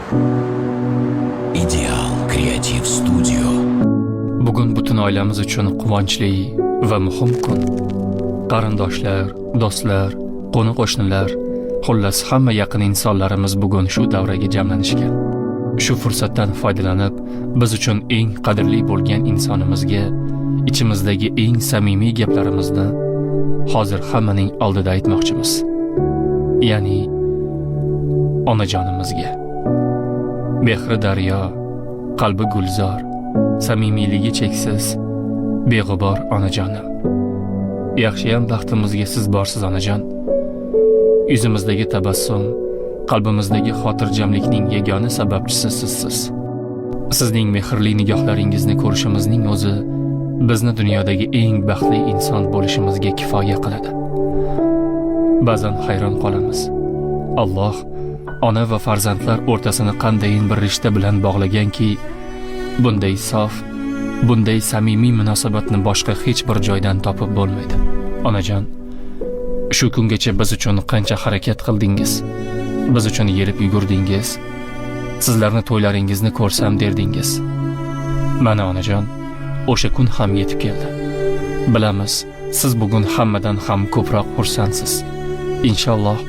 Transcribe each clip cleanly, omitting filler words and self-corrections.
Ideal Kreativ Studio. Bugun butun oilamiz uchun quvonchli va muhim kun. Qarindoshlar, do'stlar, qo'ni-qo'shnilar, xullas hamma yaqin insonlarimiz bugun shu davraga jamlanishgan. Shu fursatdan foydalanib, biz uchun eng qadrli bo'lgan insonimizga ichimizdagi eng samimiy gaplarimizni hozir hammaning oldida aytmoqchimiz. Ya'ni onajonimizga. Mehri daryo, qalbi gulzor, samimiyligi cheksiz, beg'ubor onajonim. Yaxshiyam baxtimizga siz borsiz, onajon. Yuzimizdagi tabassum, qalbimizdagi xotirjamlikning yagona sababchisi sizsiz. Sizning mehrli nigohlaringizni ko'rishimizning o'zi bizni dunyodagi eng baxtli inson bo'lishimizga kifoya qiladi. Ba'zan hayron qolamiz. Alloh ona va farzandlar o'rtasini qandayin bir rishta bilan bog'laganki, bunday sof, bunday samimiy munosabatni boshqa hech bir joydan topib bo'lmaydi. Onajon, shu kungacha biz uchun qancha harakat qildingiz. Biz uchun yelib yugurdingiz. Sizlarni to'ylaringizni ko'rsam derdingiz. Mana, onajon, o'sha kun ham yetib keldi. Bilamiz, siz bugun hammadan ham ko'proq xursandsiz. Inshaalloh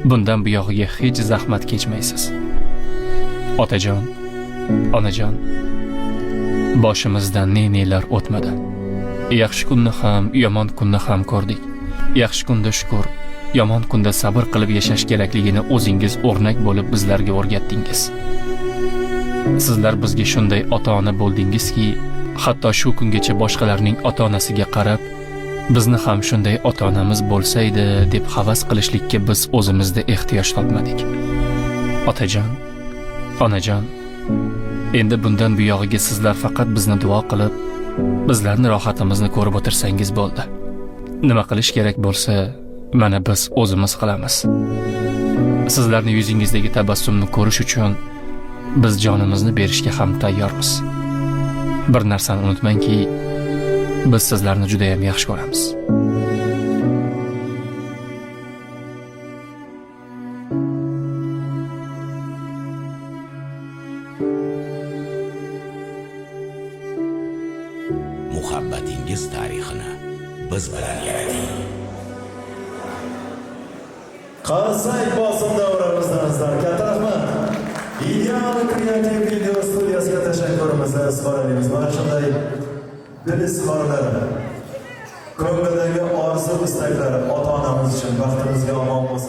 bundan buyog'iga hech zahmat kechmaysiz. Otajon, onajon, boshimizdan ne-nelar o'tmadi. Yaxshi kunni ham, yomon kunni ham ko'rdik. Yaxshi kunda shukur, yomon kunda sabr qilib yashash kerakligini o'zingiz o'rnak bo'lib bizlarga o'rgatdingiz. Sizlar bizga shunday ota-ona bo'ldingizki, hatto shu kungacha boshqalarning ota-onasiga qarab, bizni ham shunday ota-onamiz bo'lsaydi deb havas qilishlikka biz o'zimizda ehtiyoj topmadik. Otajon, onajon, endi bundan buyog'iga sizlar faqat bizni duo qilib, bizlarni rohatimizni ko'rib o'tirsangiz bo'ldi. Nima qilish kerak bo'lsa, mana biz o'zimiz qilamiz. Sizlarni yuzingizdagi tabassumni ko'rish uchun biz jonimizni berishga ham tayyormiz. Bir narsani unutmangki, biz sizlarni juda ham yaxshi ko'ramiz. Muhabbatingiz tarixini biz bilan yarating. Qarsak bosimda uramizdan, azizlar. Katta rahmat. Ideal Kreativ video studiyasiga tashakkurimizni izhor etamiz. Mana shunday dil izhorlari, ko'nglidagi orzu istaklari ota-onamiz uchun baxtimizga omon bo'lsin.